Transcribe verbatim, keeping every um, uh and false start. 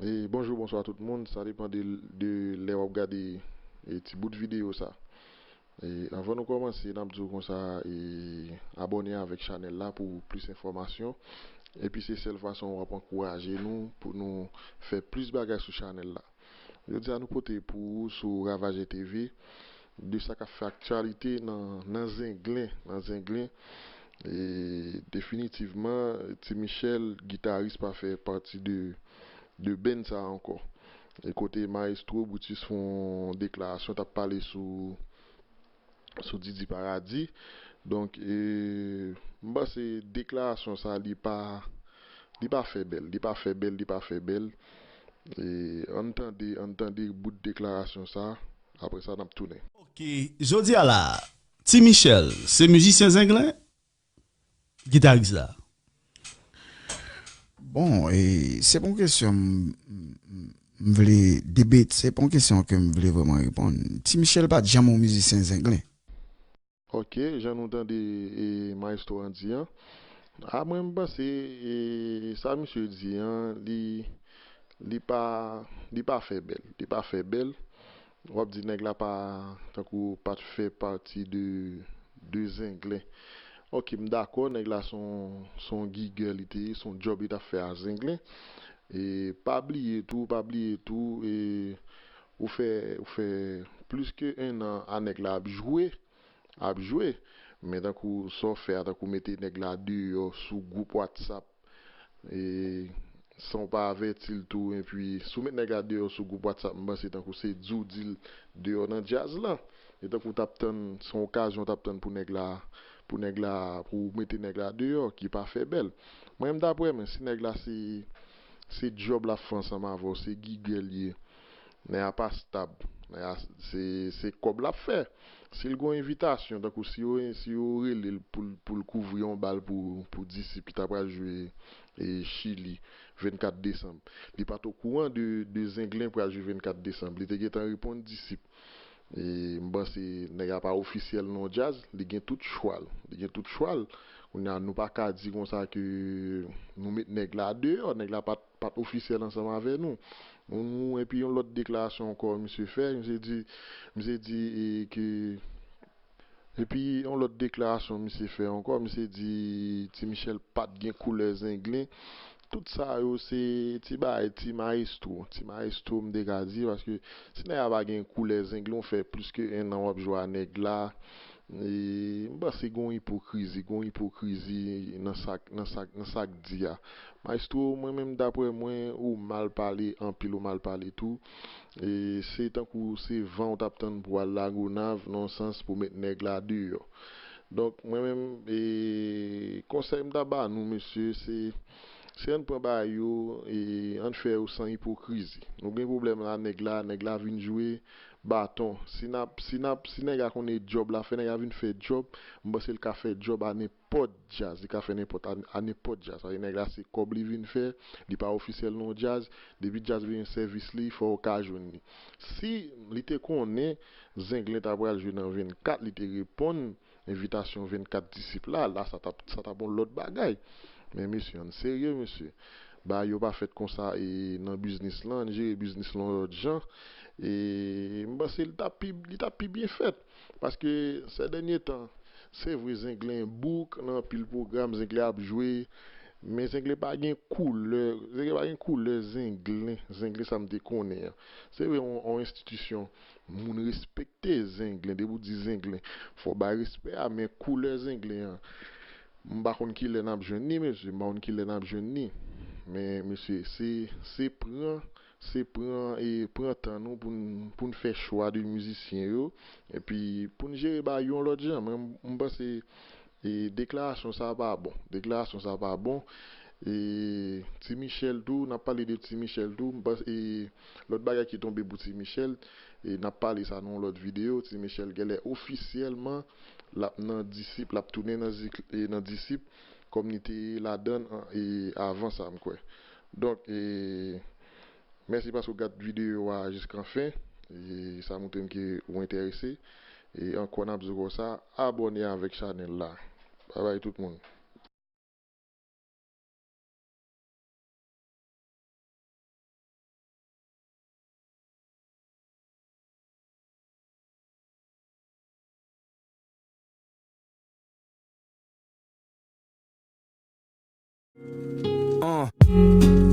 E bonjou, bonswa tout moun. Sa depann de, de lè w ap gade e ti bout videyo sa. E anvan nou kòmanse, n ap di w konsa, e abòne avèk chanèl la pou plis enfòmasyon. Epi se sèl fason w ap ankouraje nou pou nou fè plis bagay sou chanèl la. Jodi a nou pote pou ou sou Ravajè T V de sa k ap fè aktyalite nan, nan Zenglen, nan Zenglen. E definitivman, Ti Michel, gitaris, pa fè pati de, de band sa ankò. E kote Maestro Brutus fè yon deklarasyon, t ap pale sou, sou Didi Paradis. Donk, e, m panse deklarasyon sa, li pa, li pa fè bèl, li pa fè bèl, li pa fè bèl. E, ann tande, ann tande bout deklarasyon sa, apre sa, n ap tounen. Ok, jodi a la, Ti Michel, se mizisyen Zenglen? Gitaris la. Bon, e, se pa yon kesyon m, m, m vle debate, se pa yon kesyon ke m vle vrèman reponn. Ti Michel pa t janm yon mizisyen Zenglen. Ok, jan nou tande e, Maestro an di an, a mwen m panse e, sa misye di an, li, li pa, li pa fè bèl, li pa fè bèl. W ap di nèg la pa, tankou pa t fè pati de, de Zenglen. Ok, m dakò, nèg la se yon, se yon gigè li te ye, se yon djòb li t ap fè a Zenglen. E pa bliye tou, pa bliye tou, e ou fè, ou fè plis ke en an a nèg la ap jwe, ap jwe. Men tankou sa w fè a, tankou mete nèg la deyò sou gwoup WhatsApp, e, san w pa avèti l tou, epi si w met nèg la deyò sou gwoup WhatsApp, m panse tankou se di w di l deyò nan djaz lan. E tankou w t ap tann, se yon okazyon w t ap tann pou nèg la, pou nèg la, pou w mete nèg la deyò, ki pa fè bèl. Mwen menm, daprè mwen, si nèg la se, se djòb l ap fè ansanm avè w, se gigè l ye, nèg la pa stab, nèg la se, se kòb l ap fè. Si l gen yon envitasyon, tankou si yo, si yo rele l pou l, pou l kouvri yon bal pou, pou Disip ki ta pral jwe e, Chili, vennkat desanm. Li pa t okouran de, de Zenglen pral jwe vennkat desanm. Li te gentan reponn Disip. E m panse nèg la pa ofisyèl nan djaz, li gen tout chwa l. Li gen tout chwa l. Kounye a, nou pa ka di konsa ke nou met nèg la deyò, nèg la pa t, pa t ofisyèl ansanm avè nou. Nou, nou, epi yon lòt deklarasyon ankò misye fè, misye di, misye di e, ke Epi, yon lòt deklarasyon misye fè ankò, misye di Ti Michel pa t gen koulè Zenglen. Tout sa yo se ti bagay, ti mayestwo. Ti mayestwo, m te ka di, paske si nèg la pa gen koulè Zenglen, ou fè plis ke en an w ap jwe a nèg la. E, m panse gen yon ipokrizi, gen yon ipokrizi nan sa, nan sa, nan sa k di a. Mayestwo, mwen menm, daprè mwen, ou mal pale anpil, ou mal pale tou. E se tankou se van w t ap tann pou al Lagonav, nan yon sans, pou met nèg la deyò. Donk, mwen menm, e, konsèy m ta ba nou, mesye, se, se ann pran bagay yo, e, ann fè yo san ipokrizi. Nou gen pwoblèm la, nèg la, nèg la vin jwe baton. Si n ap, si n ap, si nèg la konnen djòb la fè, nèg la vin fè djòb, m panse l ka fè djòb a nenpòt djaz, li ka fè nenpòt, a, a nenpòt djaz. Paske nèg la se kòb li vin fè, li pa ofisyèl nan yon djaz, depi djaz vin sèvis li, fò w ka jwenn li. Si li te konnen Zenglen ta pral jwe nan vennkat, li te reponn envitasyon vennkat Disip la, la sa t ap, sa t ap yon lòt bagay. Men mesye, ann serye, mesye. Bagay yo pa fèt konsa e nan biznis lan, ann jere biznis lan yon lòt jan. E m panse li t ap pi, li t ap pi byen fèt. Paske sè dènye tan, se vre Zenglen bouk nan anpil pwogram, Zenglen ap jwe, men Zenglen pa gen koulè, Zenglen pa gen koulè Zenglen, Zenglen sa m te konnen an. Se vre, yon, yon enstitisyon, moun respekte Zenglen, depi w di Zenglen, fò w bay respè a, men koulè Zenglen an, m pa konn kilè n ap jwenn li, mesye, m pa konn kilè n ap jwenn li. Men, mesye, se, se pran, se pran, e, pran tan nou pou n, pou n fè chwa de mizisyen yo. Epi, pou n jere bagay yo yon lòt jan. Mwen, m, m panse, e, deklarasyon sa pa bon. Deklarasyon sa pa bon. E, Ti Michel tou, n ap pale de Ti Michel tou. M panse, e, lòt bagay ki tonbe pou Ti Michel, e, n ap pale sa nan yon lòt videyo. Ti Michel genlè ofisyèlman, l ap nan Disip, l ap tounen nan Zik-, e, nan Disip, kòm li te ye ladann an, e, avan sa, m kwè. Donk, e, mèsi paske w gad videyo a jiskanfen. E, sa montre m ke ou enterese. E ankò, n ap di w konsa, abòne avèk chanèl la. Babay tout moun. Uh.